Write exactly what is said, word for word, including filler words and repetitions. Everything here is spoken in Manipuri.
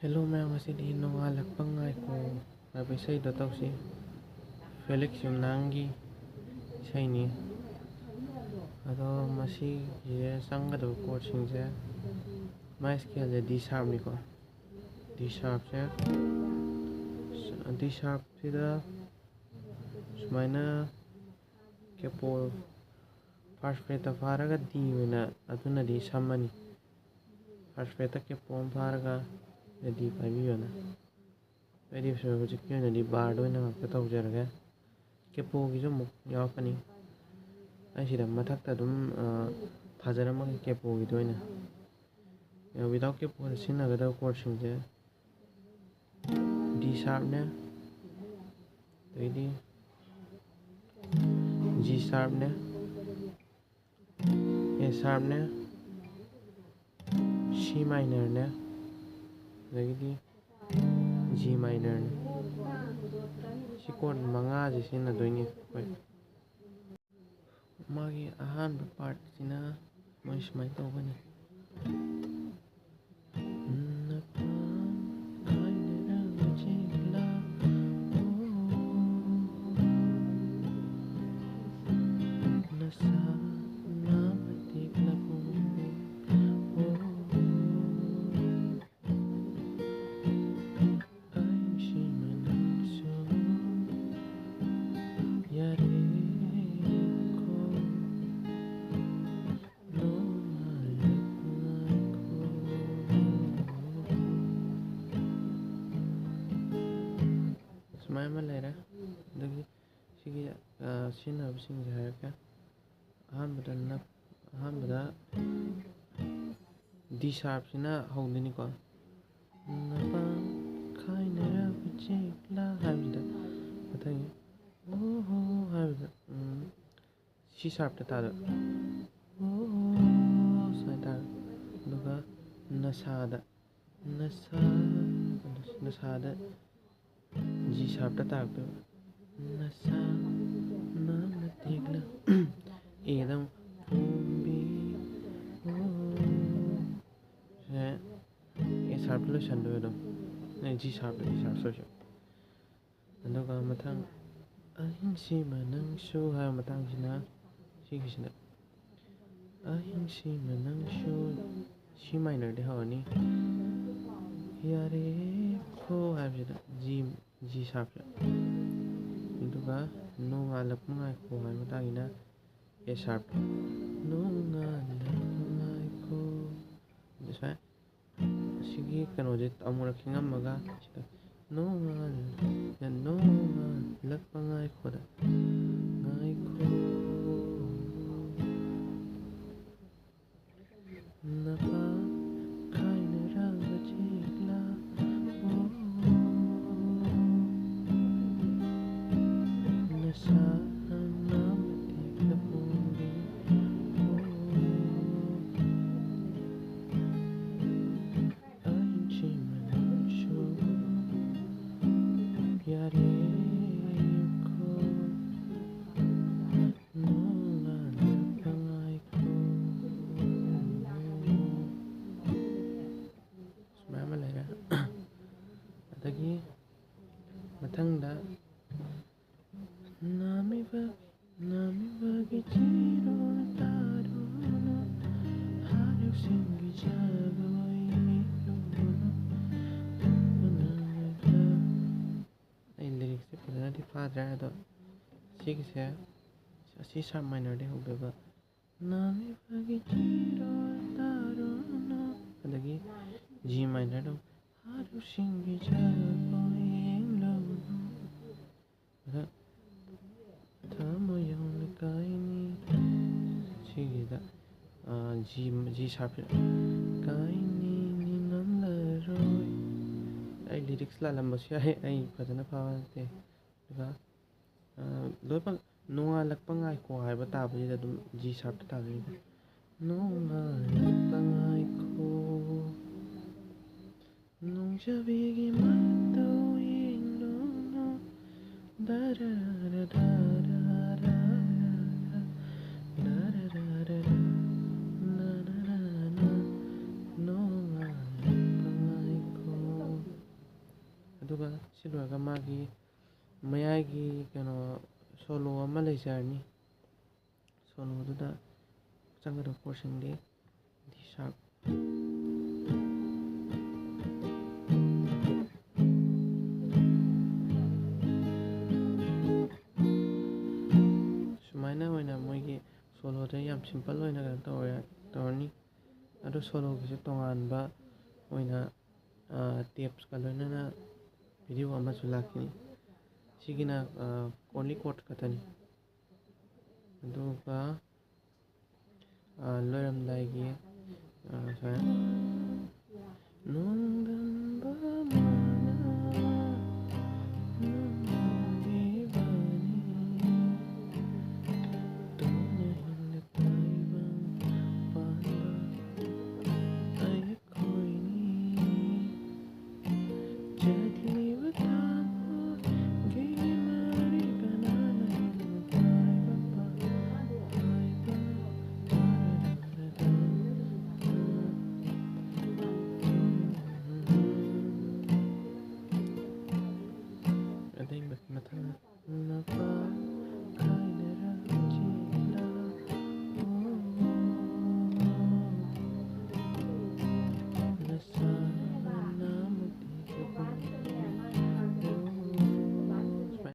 Hello ꯃꯌꯥꯝ, ꯉꯁꯤꯗꯤ ꯅꯣꯡꯉꯥꯜꯂꯛꯄ ꯉꯥꯏꯈꯣ ꯍꯥꯏꯕ ꯏꯁꯩꯗꯣ ꯇꯧꯁꯤ꯫ ꯐꯦꯂꯤꯛꯁ ꯌꯨꯝꯅꯥꯝꯒꯤ ꯏꯁꯩꯅꯤ꯫ ꯑꯗꯣ ꯃꯁꯤꯒꯤꯁꯦ ꯆꯪꯒꯗꯕ ꯀꯣꯔꯠꯁꯤꯡꯁꯦ, ꯃꯥꯏ ꯁ꯭ꯀꯦꯜꯁꯦ ꯗꯤ ꯁꯥꯔꯞꯅꯤꯀꯣ꯫ ꯗꯤ ꯁꯥꯔꯞꯁꯦ, ꯗꯤ ꯁꯥꯔꯞꯁꯤꯗ ꯁꯨꯃꯥꯏꯅ ꯀꯦꯄꯣ ꯐꯥꯔꯁ ꯐ꯭ꯔꯦꯠꯇ ꯐꯥꯔꯒ ꯗꯤ ꯑꯣꯏꯅ ꯑꯗꯨꯅꯗꯤ ꯁꯝꯃꯅꯤ꯫ ꯐꯥꯔꯁ ꯐ꯭ꯔꯦꯠꯇ ꯀꯦꯄꯣ ꯑꯃ ꯐꯥꯔꯒ ꯗꯤ ꯄꯥꯏꯕꯤꯌꯣꯅ꯫ ꯑꯩꯗꯤ ꯍꯧꯖꯤꯛꯀꯤ ꯑꯣꯏꯅꯗꯤ ꯕꯥꯔꯗ ꯑꯣꯏꯅ ꯉꯥꯛꯇ ꯇꯧꯖꯔꯒꯦ꯫ ꯀꯦꯄꯣꯒꯤꯁꯨ ꯑꯃꯨꯛ ꯌꯥꯎꯔꯛꯀꯅꯤ꯫ ꯑꯩ ꯁꯤꯗ ꯃꯊꯛꯇ ꯑꯗꯨꯝ, ꯑ, ꯊꯥꯖꯔꯝꯃꯒꯦ ꯀꯦꯄꯣꯒꯤꯗ ꯑꯣꯏꯅ꯫ ꯋꯤꯗꯥꯎꯠ ꯀꯦꯄꯣꯗ ꯁꯤꯖꯤꯟꯅꯒꯗꯕ ꯀꯣꯔꯠꯁꯤꯡꯁꯦ ꯗꯤ ꯁꯥꯔꯞꯅꯦ, ꯑꯗꯩꯗꯤ ꯖꯤ ꯁꯥꯔꯞꯅꯦ, ꯑꯦ ꯁꯥꯔꯞꯅꯦ, ꯁꯤ ꯃꯥꯏꯅꯔꯅꯦ, ꯑꯗꯒꯤꯗꯤ ꯖꯤ ꯃꯥꯏꯅꯔꯅꯦ꯫ ꯁꯤ ꯀꯣꯔꯠ ꯃꯉꯥꯁꯦ ꯁꯤꯖꯤꯟꯅꯗꯣꯏꯅꯦ ꯑꯩꯈꯣꯏ꯫ ꯃꯥꯒꯤ ꯑꯍꯥꯟꯕ ꯄꯥꯔꯠꯁꯤꯅ ꯃꯣꯏ ꯁꯨꯃꯥꯏꯅ ꯇꯧꯒꯅꯤ꯫ ꯁꯨꯃꯥꯏꯅ ꯑꯃ ꯂꯩꯔꯦ꯫ ꯑꯗꯒꯤ ꯁꯤꯒꯤ, ꯑ, ꯁꯤꯖꯤꯟꯅꯕꯁꯤꯡꯁꯦ ꯍꯥꯏꯔꯛꯀꯦ꯫ ꯑꯍꯥꯟꯕꯗ ꯅꯞ-, ꯑꯍꯥꯟꯕꯗ ꯗꯤ ꯁꯥꯔꯞꯁꯤꯅ ꯍꯧꯗꯣꯏꯅꯤꯀꯣ꯫ ꯅꯄꯥ ꯈꯥꯏꯅꯔꯕ ꯆꯦꯛꯂꯥ ꯍꯥꯏꯕꯁꯤꯗ, ꯃꯊꯪꯒꯤ ꯑꯣ ꯍꯣ ꯍꯥꯏꯕꯗ, ꯎꯝ, ꯁꯤ ꯁꯥꯔꯞꯇ ꯇꯥꯗꯣꯏꯕ꯫ ꯑꯣ ꯍꯣ ꯁꯨꯃꯥꯏꯅ ꯇꯥꯔꯦ꯫ ꯑꯗꯨꯒ ꯅꯁꯥꯗ, ꯅꯁꯥ, ꯅꯁꯥꯗ ꯖꯤ ꯁꯥꯔꯞꯇ ꯇꯥꯔꯛꯇꯣꯏꯕ꯫ ꯅꯁꯥ ꯅꯥꯝꯅ ꯇꯦꯛꯂ-, ꯑꯦꯗ ꯑꯃꯨꯛ ꯐꯣꯡꯕꯤ꯫ ꯑꯣ꯫ ꯁꯦ ꯑꯦ ꯁꯥꯔꯞꯇ ꯂꯣꯏꯁꯟꯗꯣꯏꯕ ꯑꯗꯨꯝ꯫ ꯑꯩ ꯖꯤ ꯁꯥꯔꯞꯇ, ꯖꯤ ꯁꯥꯔꯞ ꯁꯣꯏꯁꯨ꯫ ꯑꯗꯨꯒ ꯃꯊꯪ ꯑꯍꯤꯡꯁꯤꯃ ꯅꯪꯁꯨ ꯍꯥꯏꯕ ꯃꯇꯥꯡꯁꯤꯅ ꯁꯤꯒꯤꯁꯤꯗ ꯑꯍꯤꯡꯁꯤꯃ ꯅꯪꯁꯨ ꯁꯤ ꯃꯥꯏꯅꯔꯗꯤ ꯍꯧꯔꯅꯤ꯫ ꯌꯥꯔꯦ ꯈꯣ ꯍꯥꯏꯕꯁꯤꯗ ꯖꯤ, ꯖꯤ ꯁꯥꯔꯞꯁꯦ꯫ ꯑꯗꯨꯒ ꯅꯣꯡꯉꯥꯜꯂꯛꯄ ꯉꯥꯏꯈꯣ ꯍꯥꯏꯕ ꯃꯇꯥꯡꯁꯤꯅ ꯑꯦ ꯁꯥꯔꯞ꯫ ꯅꯣꯡꯉꯥꯜꯂꯛꯄ ꯉꯥꯏꯈꯣ꯫ ꯁꯨꯃꯥꯏꯅ ꯑꯁꯤꯒꯤ ꯀꯩꯅꯣꯁꯦ ꯑꯃꯨꯔꯛ ꯈꯤꯉꯝꯃꯒ ꯁꯤꯗ ꯅꯣꯡꯉꯥꯜ-, ꯅꯣꯡꯉꯥꯜꯂꯛꯄ ꯉꯥꯏꯈꯣꯗ ꯉꯥꯏꯈꯣ꯫ ꯅꯄꯥ ꯈꯥꯏꯅꯔꯕ ꯆꯦꯛꯂꯥ, ꯑꯣ, ꯅꯁꯥ ꯅꯥꯝꯃ ꯇꯦꯛꯂ ꯄꯣꯡꯕꯤ, ꯑꯣ, ꯑꯍꯤꯡꯁꯤꯃ ꯅꯪꯁꯨ ꯌꯥꯔꯦꯀꯣ꯫ ꯅꯣꯡꯉꯥꯜꯂꯛꯄ ꯉꯥꯏꯈꯣ꯫ ꯁꯨꯃꯥꯏꯅ ꯑꯃ ꯂꯩꯔꯦ꯫ ꯑꯗꯒꯤ ꯃꯊꯪꯗ ꯅꯥꯃꯤꯕ, ꯅꯥꯃꯤꯕꯒꯤ ꯆꯤꯔꯣꯜ ꯇꯥꯔꯨꯅꯨ, ꯍꯥꯔꯧꯁꯤꯡꯒꯤ ꯖꯒꯣꯏ ꯌꯦꯡꯂꯨꯅꯨ꯫ ꯑꯩ ꯂꯤꯔꯤꯛꯁꯦ ꯐꯖꯅꯗꯤ ꯐꯥꯗ꯭ꯔꯦ, ꯑꯗꯣ ꯁꯤꯒꯤꯁꯦ ꯑꯁꯤ ꯁꯥꯔꯞ ꯃꯥꯏꯅꯔꯗꯤ ꯍꯧꯗꯣꯏꯕ꯫ ꯅꯥꯃꯤꯕꯒꯤ ꯆꯤꯔꯣꯜ ꯇꯥꯔꯨꯅꯨ꯫ ꯑꯗꯒꯤ ꯖꯤ ꯃꯥꯏꯅꯔꯗ ꯍꯥꯔꯨꯁꯤꯡꯒꯤ ꯖꯒꯣꯏ ꯌꯦꯡꯂꯨꯅꯨ꯫ ꯑꯗ ꯊꯃꯣꯏ ꯌꯥꯎꯅ ꯀꯥꯏꯅꯤ꯫ ꯁꯤꯒꯤꯗ, ꯑ, ꯖꯤ, ꯖꯤ ꯁꯥꯔꯞꯁꯤꯗ ꯀꯥꯏꯅꯤ ꯅꯤꯡꯉꯝꯂꯔꯣꯏ꯫ ꯑꯩ ꯂꯤꯔꯤꯛꯁ ꯂꯥꯜꯂꯝꯕꯁꯨ ꯌꯥꯏ, ꯑꯩ ꯐꯖꯅ ꯐꯥꯕ ꯅꯠꯇꯦ꯫ ꯑꯗꯨꯒ, ꯑ, ꯂꯣꯏꯅꯃꯛ ꯅꯣꯡꯉꯥꯜꯂꯛꯄ ꯉꯥꯏꯈꯣ ꯍꯥꯏꯕ ꯇꯥꯕꯁꯤꯗ ꯑꯗꯨꯝ ꯖꯤ ꯁꯥꯔꯞꯇ ꯇꯥꯗꯣꯏꯅꯤꯀꯣ꯫ ꯅꯣꯡꯉꯥꯜꯂꯛꯄ ꯉꯥꯏꯈꯣ, ꯅꯣꯡꯖꯕꯤꯒꯤ ꯃꯇꯧ ꯌꯦꯡꯂꯨꯅꯨ꯫ ꯗꯔꯔ ꯗꯔꯔ ꯗꯔꯔ ꯗꯔꯔ ꯅꯅꯔꯅ ꯅꯣꯡꯉꯥꯜꯂꯛꯄ ꯑꯗꯨꯒ ꯁꯤ ꯂꯣꯏꯔꯒ ꯃꯥꯒꯤ ꯃꯌꯥꯏꯒꯤ ꯀꯩꯅꯣ ꯁꯣꯂꯣ ꯑꯃ ꯂꯩꯖꯔꯅꯤ꯫ ꯁꯣꯂꯣꯗꯨꯗ ꯆꯪꯒꯗꯕ ꯀꯣꯔꯠꯁꯤꯡꯗꯤ ꯗꯤ ꯁꯥꯔꯞ꯫ ꯁꯨꯃꯥꯏꯅ ꯑꯣꯏꯅ ꯃꯣꯏꯒꯤ ꯁꯣꯂꯣꯗ ꯌꯥꯝ ꯁꯤꯝꯄꯜ ꯑꯣꯏꯅ ꯀꯩꯅꯣ ꯇꯧꯔꯦ, ꯇꯧꯔꯅꯤ꯫ ꯑꯗꯣ ꯁꯣꯂꯣꯒꯤꯁꯨ ꯇꯣꯉꯥꯟꯕ ꯑꯣꯏꯅ ꯇꯦꯞꯁꯀ ꯂꯣꯏꯅꯅ ꯚꯤꯗꯤꯑꯣ ꯑꯃꯁꯨ ꯂꯥꯛꯈꯤꯅꯤ꯫ ꯁꯤꯒꯤꯅ ꯑꯣꯟꯂꯤ ꯀꯣꯔꯠ ꯈꯛꯇꯅꯤ꯫ ꯑꯗꯨꯒ ꯂꯣꯏꯔꯝꯗꯥꯏꯒꯤ ꯁꯨꯃꯥꯏꯅ ꯅꯨꯡꯗ